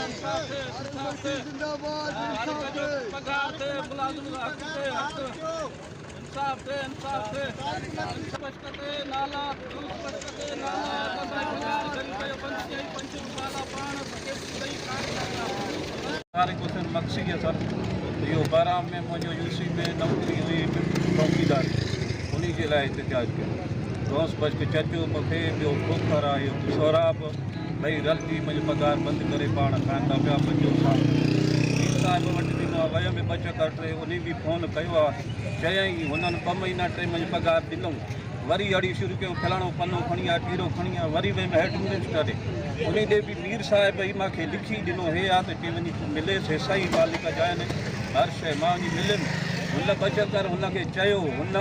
انصاف ٿئي انصاف ٿئي هر هڪ جو پگهار ٿئي ملازم جو حق ٿئي حق انصاف ٿئي انصاف ٿئي بشڪ تي نالا روس بشڪ تي نالا اسان جي پگهار غريب جو بند ڪيائين پنج رپالا پاڻ ڪيس ڏئي کائڻ لڳا. طارق حسين مگسي سر اهو بهرام ۾ منهنجو يو سي ۾ نوڪري هئي چوڪيدار جي انهي جي لاء احتجاج ڪيو غوث بخش چچو مونکي ٻيو کوکر آهي سهراب ٻئي رلجي منهنجي پگهار بند ڪري پاڻ کائن ٿا پيا بچو صاحب مير صاحب وٽ به مان ويم ٻه چڪر ٽي انهي به فون ڪيو آ چيائين هنن ٻه مهينا ٽي منهنجي پگهار ڏنئون وري اڙي شروع ڪيو فلاڻو پنو کڻي آ ٽيرو کڻي آ وري ويم هيڊ منسٽر ڏي انهي ڏي به مير صاحب ئي مان کي لکي ڏنو هي آ ته چي وڃي تون مليس هي صحيح مالڪ جا آهن هر شيء مان وڃي مليم هن ٻه چڪر هن کي چيو هن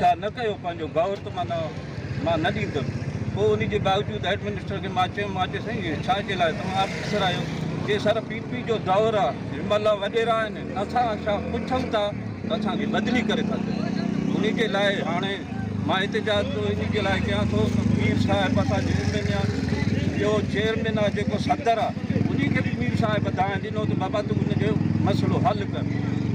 ڇا نه ڪيو پنهنجو غور ته معنيٰ مان نه ڏيندم پوء انهي جي باوجود هيڊ منسٽر کي مان چيم مان چيس سائين هي ڇا جي لاء توهان آفيسر آهيو چي سر پي پي جو دور آ هن مهل وڏيرا آهن اسان ڇا پڇون ٿا ته اسان کي بدلي ڪري ٿا ڇڏين انهي جي لاء هاڻي مان احتجاج ٿو انهي جي لاء ڪيان ٿو ته مير صاحب اسان جو ايم اين اي آ ٻيو چيئرمين آ جيڪو صدر آ انهي کي به مير صاحب دانهن ڏنو ته بابا تون ان جو مسئلو حل ڪر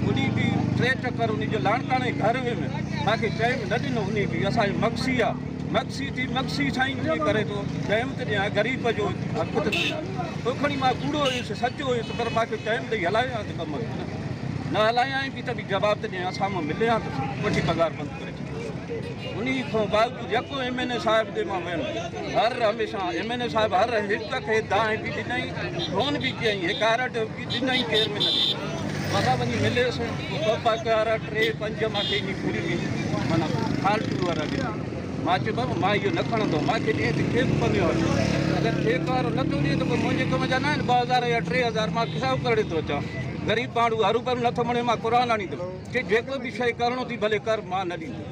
انهي به ٽي چڪر انهي جو لاڙڪاڻي گهر ويم مانکي چيم نه ڏنو انهي به اسان جو مگسي آ مگسي ٿي مگسي سائين ائين ڪري ٿو چيم ته ڏيان غريب جو حق ته ڏيان پوء کڻي مان ڪوڙو هيس سچو هيس پر مانکي چيم ڏئي هلايان ته ڪم کي نه نه هلايائين به ته به جواب ته ڏيان اسان مان ملي ها ته وٺي پگهار بند ڪري ڇڏي انهي کان باوجود يڪو ايم اين اي صاحب ڏي مان ويم هر هميشه ايم اين اي صاحب هر هڪ کي دانهن به ڏنائين فون به ڪيائين هڪارٽ به ڏنائين ڪير ۾ نه ڏني بابا وڃي مليس ٻه پگهار ٽي پنج مانکي انهي پوري ۾ معنيٰ فالتو وارا ڏنا مان چيو بابا مان اهو نه کڻندو مان کي ڏئين ته کيڪ پنيو هل اگر کيڪ وارو نه ٿو ڏئي ته پوء منهنجي ڪم جا نه آهن 2000 يا 3000 مان ڪٿان ڪرڙي ٿو اچان غريب ماڻهو هروڀرو نه ٿو مڙي مان قرآن آڻيندم چي جيڪو به شيء ڪرڻو ٿي ڀلي ڪر مان نه ڏيندم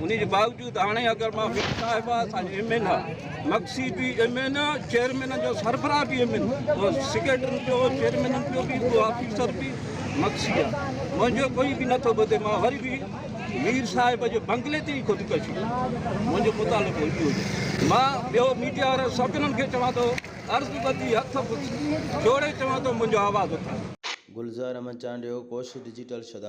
ان جي باوجود هاڻي اگر مان مير صاحب آ اسان جو ايم اين آ مگسي به ايم اين آ چيئرمينن جو سربراهه به ايم اين سيڪريٽرين جو چيئرمينن جو به اهو آفيسر به مگسي آ منهنجو ڪوئي به نٿو ٻڌي مان وري به مير صاحب جي بنگلي تي ئي خودڪشي منهنجو مطالبو اهو هجي. مان ٻيو ميڊيا وارن سڀنن کي چوان ٿو عرض ٻڌي هٿ جوڙي چوان ٿو منهنجو آواز اٿاريو. گلزار احمد چانڊيو، ڪوشش ڊجيٽل شھداد.